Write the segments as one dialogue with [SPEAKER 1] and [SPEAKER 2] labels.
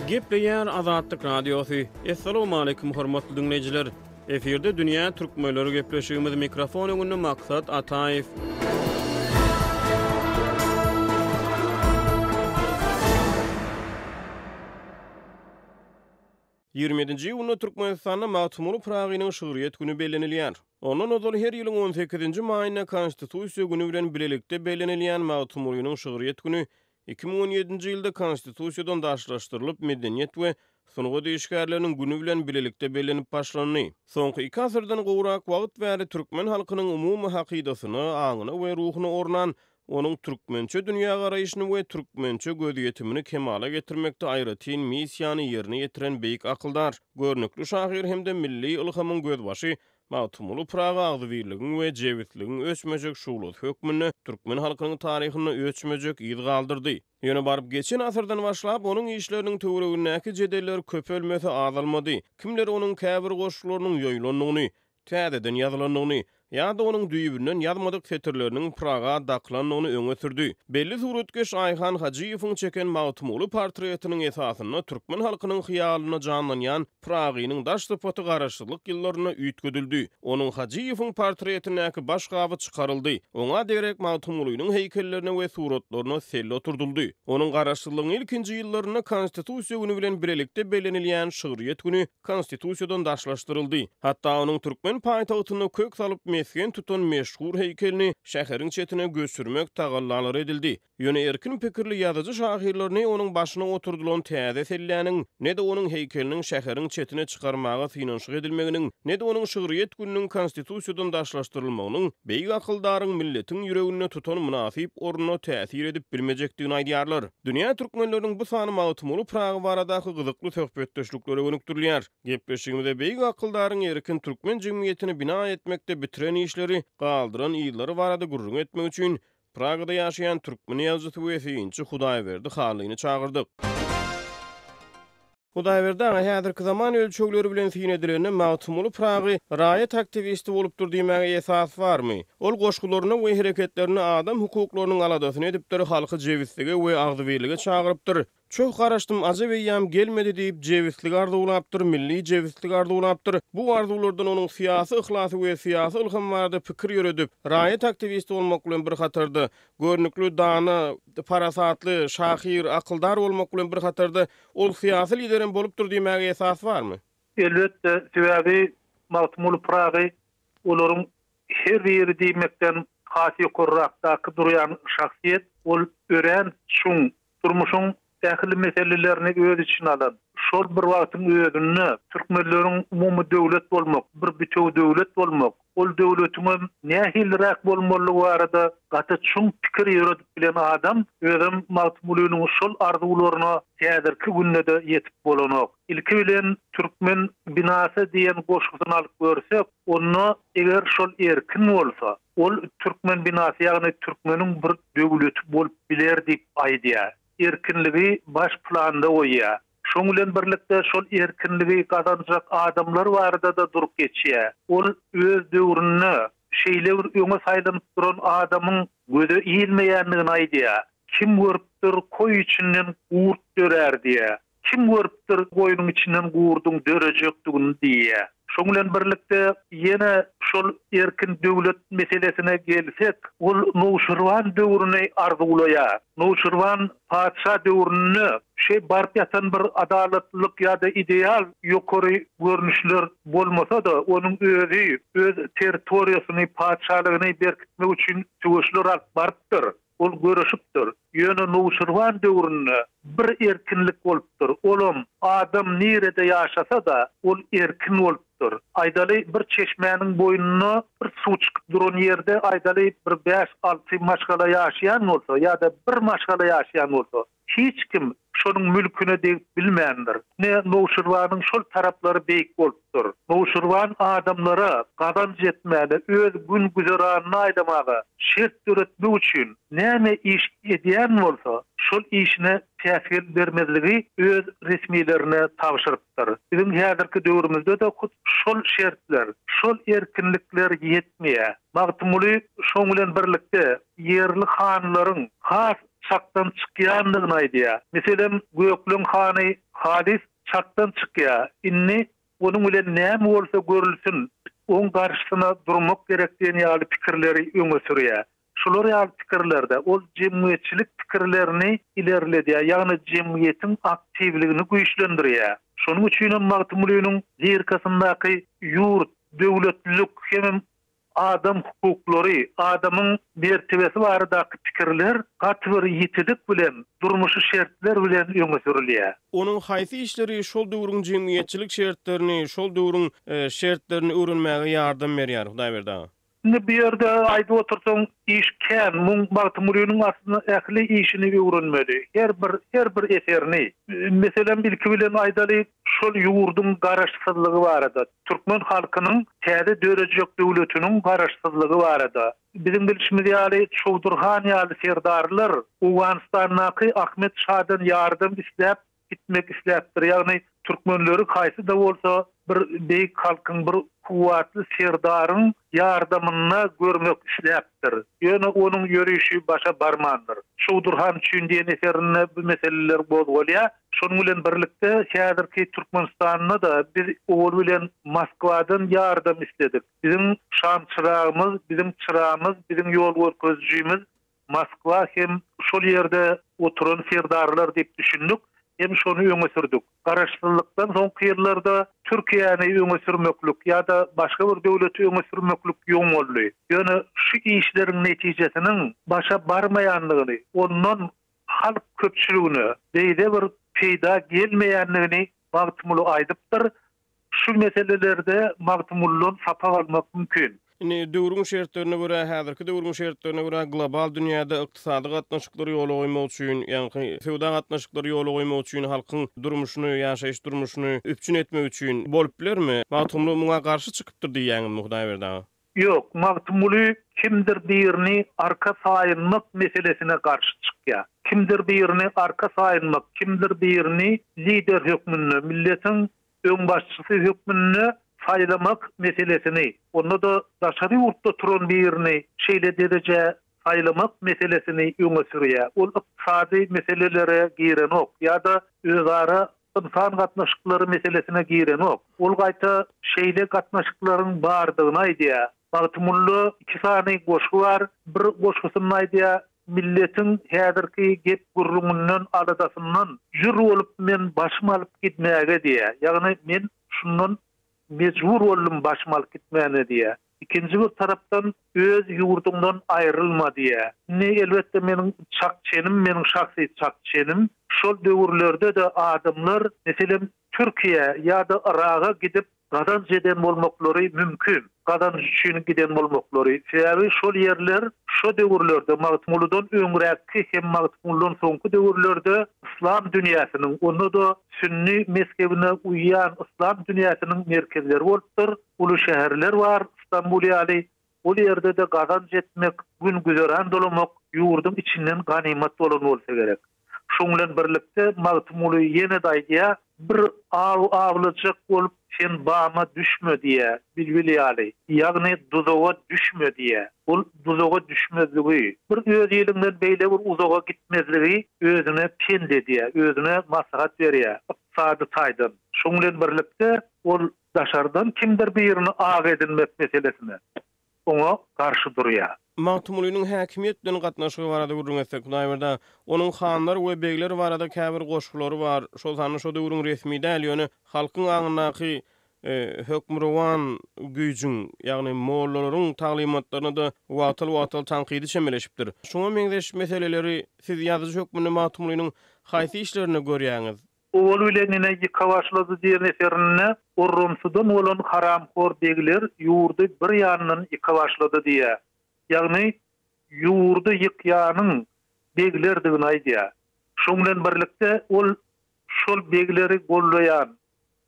[SPEAKER 1] Gepleýär Azatlyk Radiosy. Assalamualaikum hormatly diňleýjiler. Efirde dünýä türkmenleri gepleşigimiz mikrofon öňünde Maksat Ataýew. 27-nji iýunda Türkmenistanda Magtymguly Pyragynyň şygryýet güni bellenilýär. Ondan ozal her ýylyň on sekizinji maýynda Konstitusiýa güni bilen bilelikde bellenilýän Magtymgulynyň şygryýet güni 2017-nji ýylda Konstitusiýadan daşlaşdyrylyp, Medeniýet we sungat işgärleriniň güni bilen bilelikde bellenip başlandy. Soňky iki asyrdan gowrak wagt bäri türkmen halkynyň umumy hakydasyna, aňyna we ruhuna ornan onuň türkmençe dünýägaraýşyny we türkmençe gözýetimini kemala getirmekde aýratyn missiýany ýerine ýetiren beýik akyldar, görnükli şahyr hem-de milli ylhamyň gözbaşy Magtymguly Pyragy agzybirligiň we jebisligiň öçmejek şuglasy hökmünde türkmen halkynyň taryhynda öçmejek yz galdyrdy. Ýöne baryp geçen asyrdan başlap onuň işleriniň töweregindäki jedeller köpelmese azalmady. Kimler onuň käbir goşgularynyň ýoýulandygyny, täzeden ýazylandygyny ýa-da onuň düýbünden ýazmadyk setirleriniň Praga dakylandygyny öňe sürdi. Belli suratkeş Aýhan Hajyýewiň çeken Magtymguly portretiniň esasynda türkmen halkynyň hyýalynda janlanýan Pyragynyň daş sypaty garaşsyzlyk ýyllarynda üýtgedildi. Onuň Hajyýewiň portretindäki baş gaby çykaryldy. Oňa derek Magtymgulynyň heýkellerine we suratlaryna selle oturdyldy. Onuň garaşsyzlygyň ilkinji ýyllarynda Konstitusiýa güni bilen bilelikde bellenilýän Şygryýet güni Konstitusiýadan daşlaşdyryldy. Hatda onuň türkmen paýtagtynda kök salyp mesgen tutan meşhur heýkelini şäheriň çetine göçürmek tagallalary edildi. Ýöne erkin pikirli ýazyjy-şahyrlar ne onuň başyna oturdylan täze selläniň, ne-de onuň heýkeliniň şäheriň çetine çykarmaga synanyşyk edilmeginiň, ne-de onuň şygryýet gününiň Konstitusiýadan daşlaşdyrylmagynyň beýik akyldaryň milletiň ýüreginde tutan mynasyp ornuna täsir edip bilmejekdigini aýdýarlar. Dünýä türkmenleriniň bu sany Magtymguly Pyragy baradaky gyzykly söhbetdeşliklere gönükdirilýär. Gepleşigimize beýik akyldaryň erkin türkmen jemgyýetini bina etmekde bitiren işleri, galdyran yzlary barada gürrüň etmek üçin Pragada ýaşaýan türkmen ýazyjysy we synçy Hudaýberdi Hallyny çagyrdyk. Hudaýberdi aga, häzirki zaman ölçegleri bilen syn edilende Magtymguly Pyragy raýat aktiwisti bolupdyr diýmäge esas barmy? Ol goşgularynda we hereketlerinde adam hukuklarynyň aladasyny edipdir, halky jebislige we agzybirlige çagyrypdyr. Çoh garaşdym, ajap eýýam gelmedi diýip, jebisligi arzuwlapdyr, milli jebisligi arzuwlapdyr. Bu arzuwlardan onuň syýasy yhlasy we syýasy ylhamy barada pikir ýöredip, raýat aktiwisti bolmak bilen bir hatarda, görnükli dana, parasatly, şahyr, akyldar bolmak bilen bir hatarda, ol syýasy liderem bolupdyr diýmäge esas barmy?
[SPEAKER 2] Elbetde, sebäbi Magtymguly Pyragy olaryň her biri diýmekden has ýokarrakdaky durýan şahsyýet, ol örän çuň Durmuşyň ähli meselelerini öz içine alan, şol bir wagtyň özünde türkmenleriň umumy döwlet bolmak, bir bitewi döwlet bolmak, ol döwletiňem nähiliräk bolmalydygy barada gaty çuň pikir ýöredip bilen adam, özem Magtymgulynyň şol arzuwlaryna häzirki günde-de ýetip bolanok. Ilki bilen Türkmen binasy diýen goşgusyny alyp görsek, onda eger şol erkin bolsa, Ol türkmen binasy, ýagny türkmeniň bir döwleti bolup biler diýip aýdýar. Erkinligi baş planda goýýar. Şoň bilen birlikde şol erkinligi gazanjak adamlar barada-da durup geçýär. Ol öz döwründe şeýle bir öňe saýlanyp duran adamyň göze ilmeýändigini aýdýar. Kim görüpdir, koý içinden gurt dörär diýýär. Kim görüpdir goýnuň içinden gurduň dörejekdigini diýýär. Şoň bilen birlikde ýene şol erkin döwlet meselesine gelsek, ol Nowşirwan döwrüni arzuwlaýar. Nowşirwan patyşa döwründe şeý baryp ýatan bir adalatlylyk ýa-da ideal ýokary görnüşler bolmasa-da, onuň özi öz territoriýasyny, patyşalygyny berkitmek üçin söweşler alyp barypdyr. Ol göreşipdir. Ýöne Nowşirwan döwründe bir erkinlik bolupdyr. Olam adam nirede ýaşasa-da, ol erkin bolupdyr. Aýdaly, bir çeşmäniň boýunda bir suw çykyp duran ýerde, aýdaly, bir bäş-alty maşgala ýaşaýan bolsa ýa-da bir maşgala ýaşaýan bolsa, Hiç kim şonuň mülküne degip bilmändir. Ine, Nowşirwanyň şol taraplary beýik bolupdyr. Nowşirwan adamlara gazanç etmäne, öz gün-güzeranyny aýlamaga şert döretmek üçin näme iş edýän bolsa, şol işine päsgel bermezligi öz resmilerine tabşyrypdyr. Biziň häzirki döwrümizde-de hut şol şertler, şol erkinlikler ýetmeýär. Magtymguly şoň bilen birlikde ýerli hanlaryň has. çakdan çykýandygyny aýdýar. Meselem, Gökleň hany halys çakdan çykýar. Indi onuň bilen näme bolsa görülsin, oň garşysyna durmak gerek diýen ýaly pikirleri öňe sürýär. Şular ýaly pikirlerde ol jemgyýetçilik pikirlerini ilerledýär, ýagny jemgyýetiň aktiwligini güýçlendirýär. Şonuň üçinem Magtymgulynyň lirikasyndaky ýurt, döwletlilik hemem adam hukuklary, adamyň mertebesi baradaky pikirler gaty bir ýitilik bilen, durmuşy şertler bilen öňe sürülýär.
[SPEAKER 1] Onuň haýsy işleri şol döwrüň jemgyýetçilik şertlerini, şol döwrüň şertlerini öwrenmäge ýardam berýär, Hudaýberdi aga?
[SPEAKER 2] Indi bu ýerde aýdyp otursaň iş kän. Muň Magtymgulynyň aslynda ähli işini öwrenmeli. Her bir, her bir eserini. Meselem, ilki bilen aýdaly, şol ýurduň garaşsyzlygy barada, türkmen halkynyň täze dörejek döwletiniň garaşsyzlygy barada. Biziň bilşimiz ýaly, Çowdur han ýaly serdarlar Owganystandaky Ahmet şadan ýardam isläp, gitmek isläpdir. Ýagny türkmenleri haýsy-da bolsa bir beýik halkyň, bir kuwwatly serdaryň ýardamynda görmek isläpdir. Ýöne onuň ýörişi başa barmandyr. Çowdur han üçin diýen eserinde bu meseleler gozgalýar. Şonuň bilen birlikde häzirki Türkmenistanda-da biz owal bilen Moskwadan ýardam isledik. Biziň şamçyragymyz, biziň çyramyz, biziň ýol görkezijimiz Moskwa hem şol ýerde oturan serdarlar diýip düşündik hem şony öňe sürdük. Garaşsyzlykdan soňky ýyllarda Türkiýäni öňe sürmeklik ýa-da başga bir döwleti öňe sürmeklik ýoň boldy. Ýöne şu işleriň netijesiniň başa barmaýandygyny, ondan halk köpçüligine beýle bir peýda gelmeýändigini Magtymguly aýdypdyr. Şu meselelerde Magtymgulydan sapak almak mümkin.
[SPEAKER 1] Indi döwrüň şertlerine görä, häzirki döwrüň şertlerine görä global dünýäde ykdysady gatnaşyklary ýola goýmak üçin, ýaňky söwda gatnaşyklary ýola goýmak üçin, halkyň durmuşyny, ýaşaýyş durmuşyny üpjün etmek üçin bolup bilermi? Magtymguly muňa garşy çykypdyr diýýäňizmi, Hudaýberdi aga?
[SPEAKER 2] Ýok, Magtymguly kimdir birini arka saýynmak meselesine garşy çykýar. Kimdir birini arka saýynmak, kimdir birini lider hökmünde, milletiň öňbaşçysy hökmünde saýlamak meselesini, onda-da daşary ýurtda turan birini şeýle derejä saýlamak meselesini öňe sürýär. Ol ykdysady meselelere girenok ýa-da özara ynsan gatnaşyklary meselesine girenok. Ol gaýta şeýle gatnaşyklaryň bardygyny aýdýar. Magtymgulyda iki sany goşgy bar. Bir goşgusynda aýdýar, Milletiň häzirki gep-gürrüňinden, aladasyndan jür bolup men başym alyp gidmäge diýýär. Ýagny men şundan mejbur boldum başym alyp gitmäne diýýär. Ikinji bir tarapdan öz ýurduňdan aýrylma diýýär. Indi elbetde meniň çak-çenim, meniň şahsy çak-çenim, şol döwürlerde-de adamlar, meselem, Türkiýä ýa-da Yraga gidip gazanç eden bolmaklary mümkin. Gazanç üçin giden bolmaklary. Sebäbi şol ýerler şo döwürlerde, Magtymgulydan öňräkki hem Magtymgulydan soňky döwürlerde yslam dünýäsiniň, onda-da sünni mezhebine uýýan yslam dünýäsiniň merkezleri bolupdyr. Uly şäherler bar, Stambul ýaly. Ol ýerde-de gazanç etmek, gün-güzeran dolamak ýurduň içinden ganymat bolan bolsa gerek. Şoň bilen birlikde Magtymguly ýene-de aýdýar, Bir aw awlajak bolup sen bama düşme diýýär, bilbil ýaly, ýagny duzaga düşme diýýär. Ol duzaga düşmezligi, bir öz iliňden beýle bir uzaga gitmezligi özüne pent edýär, özüne maslahat berýär ykdysady taýdan. Şoň bilen birlikde ol daşardan kimdir birini ak edinmek meselesine oňa garşy durýar.
[SPEAKER 1] Magtymgulynyň häkimiýet bilen gatnaşygy barada gürrüň etsek, Hudaýberdi aga, onuň hanlar we begler barada käbir goşgulary bar, şol sanda şo döwrüň resmi däl, ýöne halkyň aňyndaky hökmürowan güýjüň, ýagny mollalaryň taglymatlaryna-da wagtal-wagtal tankydy çemeleşipdir. Şuňa meňzeş meseleleri siz ýazyjy hökmünde Magtymgulynyň haýsy işlerinde görýäňiz?
[SPEAKER 2] Owal bilen ene ýyka başlady diýen eserinde orramsydan bolan haramhor begler ýurdy bir ýandan ýyka başlady diýýär. Ýagny ýurdy ýykýanyň beglerdigini aýdýar. Şoň bilen birlikde ol şol begleri gollaýan,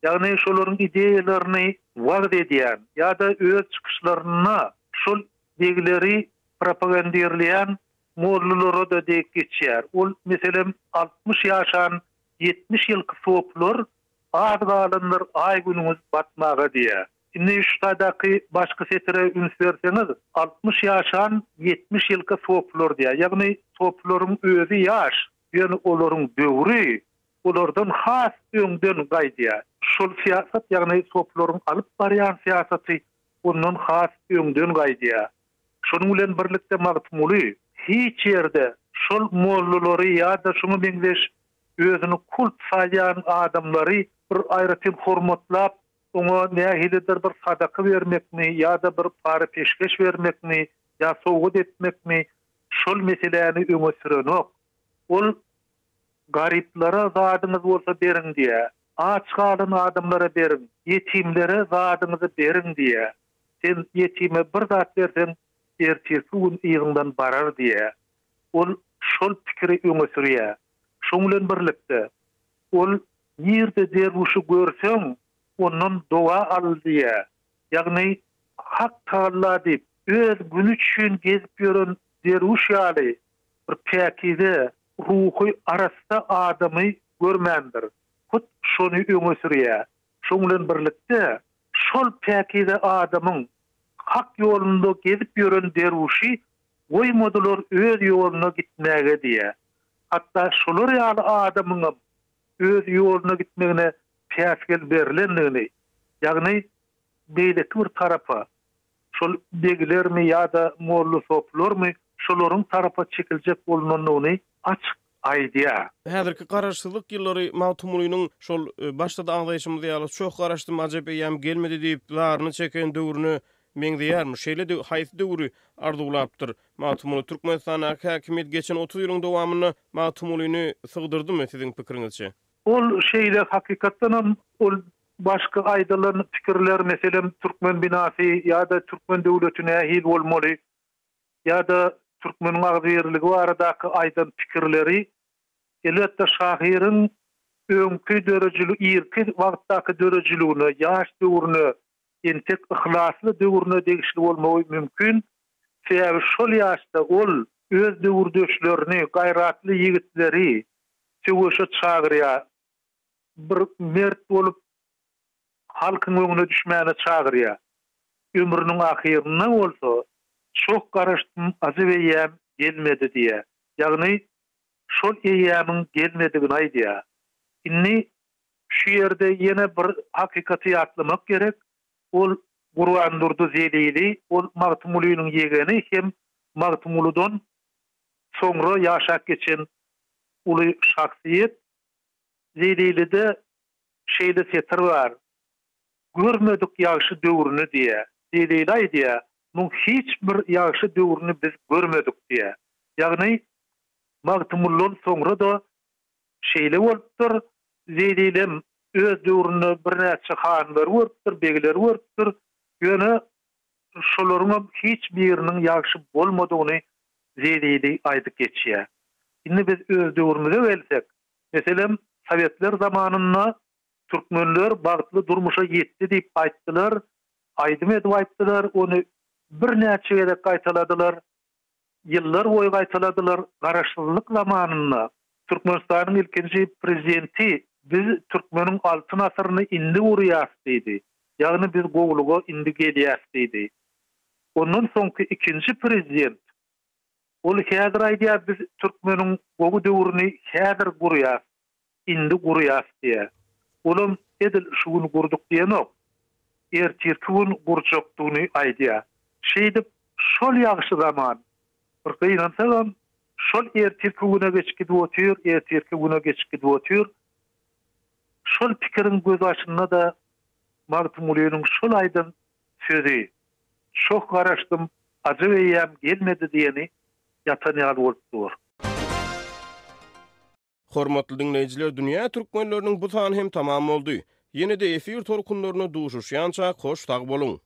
[SPEAKER 2] ýagny şolaryň ideýalaryny wagyz edýän ýa-da öz çykyşlarynda şol begleri propagandirleýän mollalara-da degip geçýär. Ol, meselem, 60 ýaşan 70 ýylky sopylar az galandyr aý-günüňiz batmaga diýýär. Indi şu taýdaky başky setire üns berseňiz, 60 ýaşan 70 ýylky sopular diýýär. Ýagny sopularyň özi ýaş, ýöne olaryň döwri olardan has öňden gaýdýar. Şol syýasat, ýagny sopularyň alyp barýan syýasaty ondan has öňden gaýdýar. Şonuň bilen birlikde Magtymguly hiç ýerde şol mollalary ýa-da şuňa meňzeş özüni kult saýýan adamlary bir aýratyn hormatlap, oňa nähilidir bir sadaka bermekmi ýa-da bir para-peşgeş bermekmi ýa sowgat etmekmi, şol meseläni öňe sürenok. Ol Garyplara zadyňyz bolsa beriň diýýär. Aç galan adamlara beriň, ýetimlere zadyňyzy beriň diýýär. Sen ýetime bir zat berseň, ertirki gün yzyňdan barar diýýär. Ol şol pikiri öňe sürýär. Şoň bilen birlikde, ol Nirde derwüşi görseň, ondan doga al diýýär. Ýagny Hak Tagalla diýip, öz güni üçin gezip ýören derwüş ýaly bir päkize, ruhy arassa adamy görmändir. Hut şony öňe sürýär. Şoň bilen birlikde, şol päkize adamyň Hak ýolunda gezip ýören derwüşi goýmadylar öz ýoluna gitmäge diýýär. Hatda şolar ýaly adamyňam öz ýoluna gitmegine päsgel berlendigini, ýagny beýleki bir tarapa, şol beglermi ýa-da molla-sopularmy, şolaryň tarapa çekiljek bolunandygyny açyk aýdýar.
[SPEAKER 1] Häzirki garaşsyzlyk ýyllary Magtymgulynyň şol başda-da agzaýşymyz ýaly, Çoh garaşdym, ajap eýýam gelmedi diýip, zaryny çeken döwrüne meňzeýärmi? Şeýle haýsy döwri arzuwlapdyr Magtymguly? Türkmenistandaky häkimiýet geçen 30 ýylyň dowamynda Magtymgulyny sygdyrdymy siziň pikiriňizçe?
[SPEAKER 2] Ol şeýle hakykatdanam ol Başky aýdylan pikirler, meselem, türkmen binasy ýa-da türkmen döwleti nähili bolmaly ýa-da türkmeniň agzybirligi baradaky aýdan pikirleri, elbetde, şahyryň öňki döredijilik, irki wagtdaky döredijiligine, ýaş döwrüne, entek yhlasly döwrüne degişli bolmagy mümkin. Sebäbi şol ýaşda ol öz döwürdeşlerini, gaýratly ýigitleri söweşe çagyrýar. Bir mert bolup, halkyň öňüne düşmäne çagyrýar. Ömrüniň ahyrynda bolsa, Çoh garaşdym, ajap eýýäm gelmedi diýýär. Ýagny, şol eýýämiň gelmedigini aýdýar. Indi şu ýerde ýene bir hakykaty ýatlamak gerek. Ol Gurbandurdy Zelili, ol Magtymgulynyň ýegeni hem Magtymguludan soňra ýaşap geçen uly şahsyýet. Zelilide şeýle setir bar, Görmedik ýagşy döwrüni diýýär. Zelili aýdýar, Muň hiç bir ýagşy döwrüni biz görmedik diýýär. Ýagny Magtymguludan soňra-da şeýle bolupdyr. Zelilem öz döwründe birnäçe hanlary görüpdir, begleri görüpdir. Ýöne şolaryňam hiç biriniň ýagşy bolmadygyny Zelili aýdyp geçýär. Indi biz öz döwrümize gelsek, meselem, sowetler zamanynda türkmenler bagtly durmuşa ýetdi diýip aýtdylar, aýdym edip aýtdylar, ony birnäçe gezek gaýtaladylar, ýyllar boýy gaýtaladylar. Garaşsyzlyk zamanynda Türkmenistanyň ilkinji prezidenti biz türkmeniň altyn asyryny indi gurýas diýdi. Ýagny biz gowulyga indi gelýäs diýdi. Ondan soňky ikinji prezident ol häzir aýdýar biz türkmeniň gowy döwrüni häzir gurýas, indi gurýas diýýär. Olam edil şu gün gurduk diýenok. Ertirki gün gurjakdygyny aýdýar. Şeýdip şol ýagşy zaman bir gynansagam şol ertirki güne geçip gidip otyr, ertirki güne geçip gidip otyr. Şol pikiriň gözbaşynda-da Magtymgulynyň şol aýdan sözi, Çoh garaşdym, ajap eýýäm gelmedi diýeni ýatan ýaly bolup dur.
[SPEAKER 1] Hormatly diňleýjiler Dünýä Türkmenleriniň bu sany hem tamam boldy. Ýene-de efir tolkunlarynda duşuşýançak hoş sag boluň.